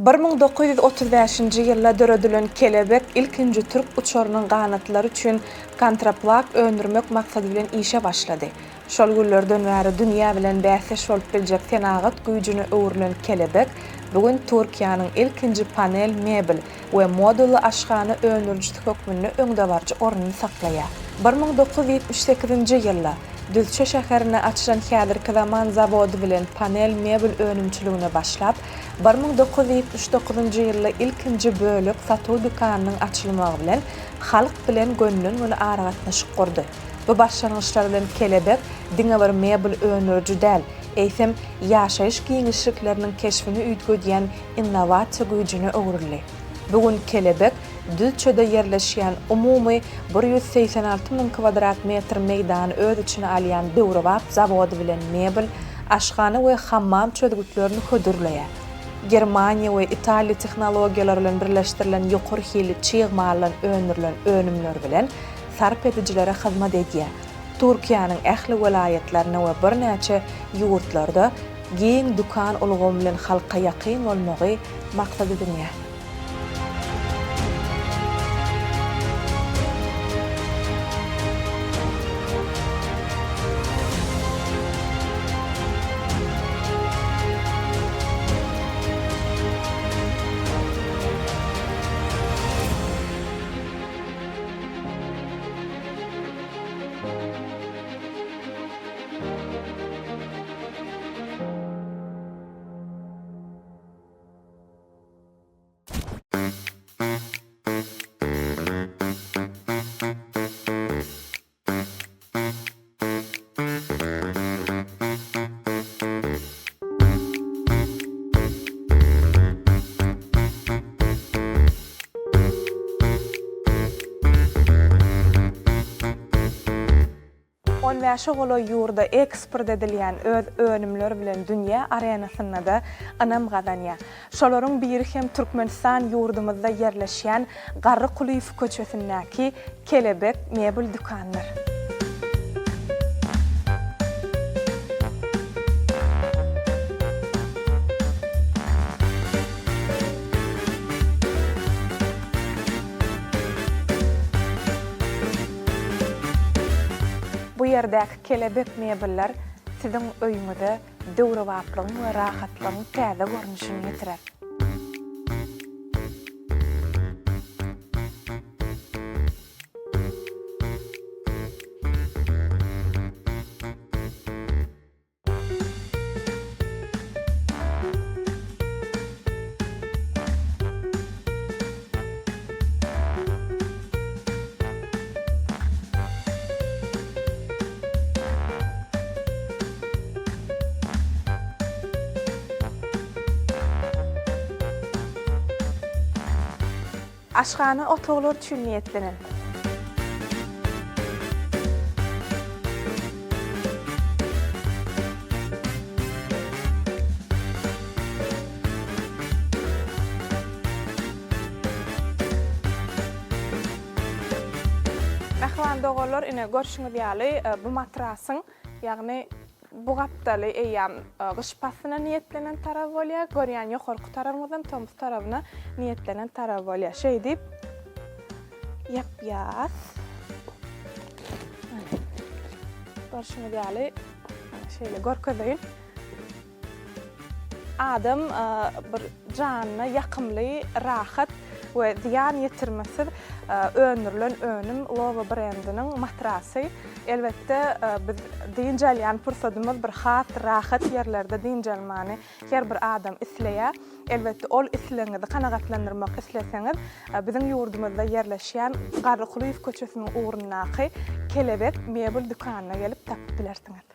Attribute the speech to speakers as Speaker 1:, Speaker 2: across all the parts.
Speaker 1: 1935-nji ýylda döredilen Kelebek ilkinji türk uçarynyň ganatlary üçin kontraplak öndürmek maksady bilen işe başlady. Şol günlerden bäri dünýä bilen bäsdeş bolup biljek senagat güýjüne öwrülen Kelebek bu gün Türkiýäniň ilkinji panel mebel we modully aşhana öndürijisi hökmünde öňdebaryjy ornuny saklaýar. 1978-nji ýylda Düzçe şäherinde açylan häzirki zaman zawody bilen panel mebel önümçiligine başlap, 1979-njy ýylda ilkinji bölek satuw dükanynyň açylmagy bilen halk bilen gönden-göni aragatnaşyk gurdy. Bu başlangyçlar bilen Kelebek diňe bir mebel öndüriji däl, eýsem, ýaşaýyş giňişlikleriniň keşbini üýtgedýän innowasiýa güýjüne öwrüldi. Bu gün Kelebek Düzçede ýerleşýän umumy 186 müň kwadrat metr meýdany öz içine alýan döwrebap zawody bilen mebel, aşhana we hammam çözgütlerini hödürleýär. Germaniýa we Italiýa tehnologiýalary bilen birleşdirilen ýokary hilli çig maldan öndürilen önümler bilen sarp edijilere hyzmat edýär. Türkiýäniň ähli welaýatlarynda we birnäçe ýurtlarda giň dükan ulgamy bilen halka ýakyn bolmagy maksat edinýär. On bäşe golaý ýurda eksport edilýän öz önümleri bilen dünýä arenasynda-da ynam gazanýar. Şolaryň biri hem Türkmenistan ýurdumyzda ýerleşýän Garry Kulyýew köçesindäki Kelebek mebel dükanydyr. Bu ýerdäki kelebek mebeller siziň öýüňize döwrebaplygyň we rahatlygyň täze görnüşini getirer. Aşhana otaglar üçin niýetlenen. Mähriban doganlar, ine görşüňiz ýaly bu matrasyň, ýagny Bu gapdaly eýýäm gyş paslyna niýetlenen taraby bolýar. Görýän ýokarky tarabyňyzam tomus tarabyna niýetlenen taraby bolýar. Şeýdip ýapýas. Görşüňiz ýaly, şeýle görkezeýin. Adam bir janyna ýakymly, rahat we zyýan ýetirmesiz öndürilen önüm Lova brendiniň matrasy. Elbetde, biz dynç alýan pursadymyz bir has rahat ýerlerde dynç almany her bir adam isleýär. Elbetde, ol islegiňizi kanagatlandyrmak isleseňiz, biziň ýurdumyzda ýerleşýän Garry Kulyýew köçesiniň ugrundaky Kelebek mebel dükanyna gelip tapyp bilersiňiz.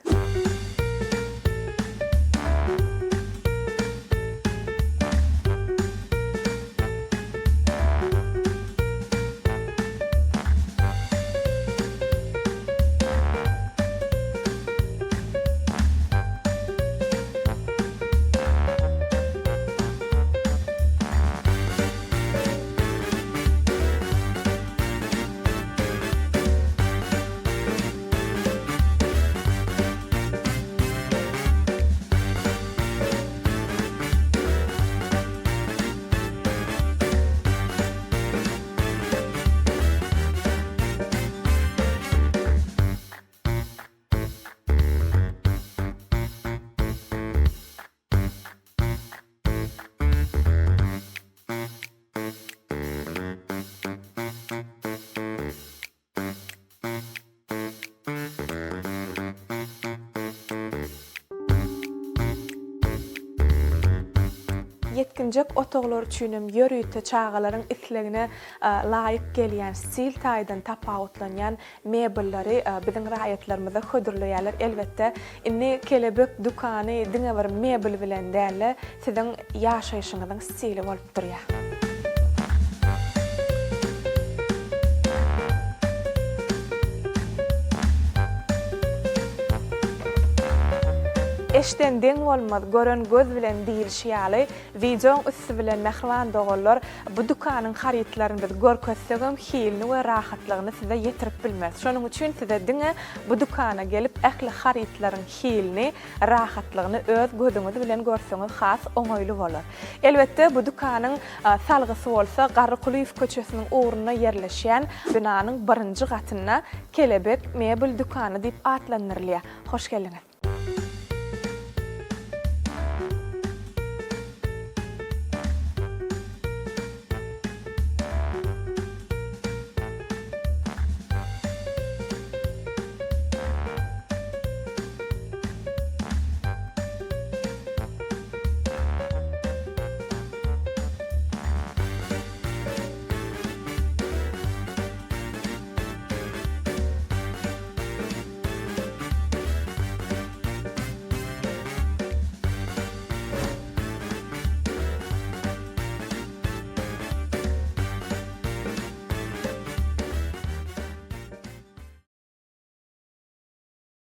Speaker 1: Ýetginjek otaglar üçinem ýörite çagalaryň islegine laýyk gelýän, stil taýdan tapawutlanýan mebelleri biziň raýatlarymyza hödürleýärler. Elbetde, indi Kelebek dükany diňe bir mebel bilen däl-de, siziň ýaşaýşyňyzyň stili bolup durýar. Eşden deň bolmaz, gören göz bilen diýilişi ýaly, wideoň üsti bilen mähriban doganlar, bu dükanyň harytlaryny biz görkezsegem hilini we rahatlygyny size ýetirip bilmeris. Şonuň üçin size diňe bu dükana gelip ähli harytlaryň hilini, rahatlygyny öz gözüňiz bilen görseňiz has oňaýly bolar. Elbetde, bu dükanyň salgysy bolsa Garry Kulyýew köçesiniň ugrunda ýerleşýän binanyň birinji gatynda Kelebek mebel dükany diýip atlandyrylýar. Hoş geldiňiz!